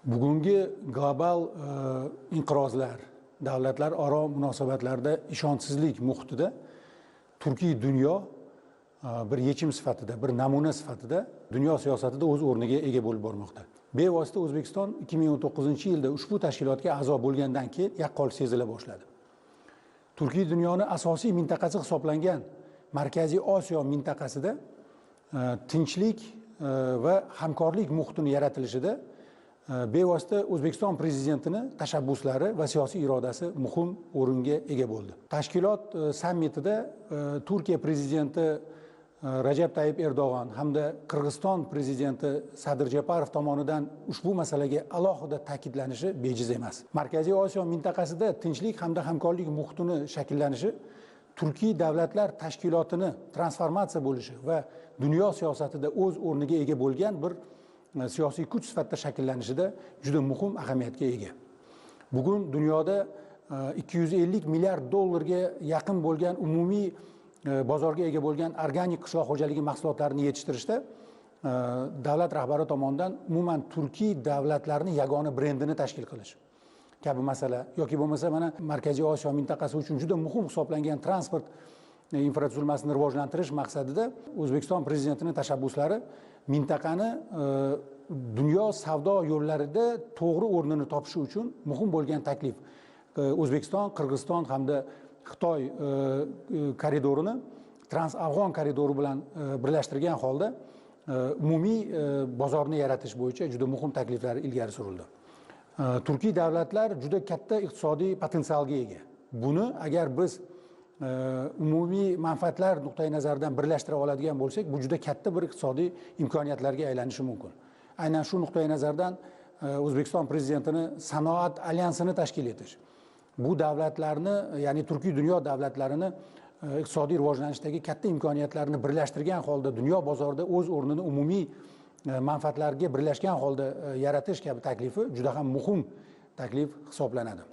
Bugungi global inqirozlar, davlatlararo munosabatlarda ishonchsizlik muhitida turkiy dunyo bir yechim sifatida, bir namuna sifatida dunyo siyosatida o'z o'rniga ega bo'lib bormoqda. Bevosita O'zbekiston 2019-yilda ushbu tashkilotga a'zo bo'lgandan keyin yaqqol sezila boshladi. Turkiy dunyoni asosiy mintaqasi hisoblangan Markaziy Osiyo mintaqasida tinchlik va hamkorlik muhitini yaratilishida bevosita O'zbekiston prezidentini tashabbuslari va siyosiy irodasi muhim o'ringa ega bo'ldi. Tashkilot sammitida Turkiya prezidenti Rajab Tayyip Erdo'g'on hamda Qirg'iziston prezidenti Sadir Japarov tomonidan ushbu masalaga alohida ta'kidlanishi bejiz emas. Markaziy Osiyo mintaqasida tinchlik hamda hamkorlik muhitini shakllanishi turkiy davlatlar tashkilotini transformatsiya bo'lishi va dunyo siyosatida o'z o'rniga ega bo'lgan bir siyosiy kuch sifatida shakllanishida juda muhim ahamiyatga ega. Bugun dunyoda 250 milliard dollarga yaqin bo'lgan umumiy bozorga ega bo'lgan organik qishloq xo'jaligi mahsulotlarini yetishtirishda davlat rahbari tomonidan umuman turkiy davlatlarni yagona brendini tashkil qilish kabi masala yoki bo'lmasa mana Markaziy Osiyo mintaqasi uchun juda muhim hisoblangan transport infratuzilmasini rivojlantirish maqsadida O'zbekiston prezidentining tashabbuslari mintaqani dunyo savdo yo'llarida to'g'ri o'rnini topishi uchun muhim bo'lgan taklif. O'zbekiston, Qirg'iziston hamda Xitoy koridorini Trans-Afg'on koridori bilan birlashtirgan holda umumiy bozorni yaratish bo'yicha juda muhim takliflar ilgari surildi. Turkiy davlatlar juda katta iqtisodiy potensialga ega. Buni agar biz umumiy manfaatlar nuqtai nazaridan birlashtira oladigan bo'lsak, bu juda katta bir iqtisodiy imkoniyatlarga aylanishi mumkin. Aynan shu nuqtai nazardan O'zbekiston prezidentini sanoat alyansini tashkil etish, bu davlatlarni, ya'ni turkiy dunyo davlatlarini iqtisodiy rivojlanishdagi katta imkoniyatlarni birlashtirgan holda dunyo bozorida o'z o'rnini umumiy manfaatlarga birlashgan holda yaratish kabi taklifi juda ham muhim taklif hisoblanadi.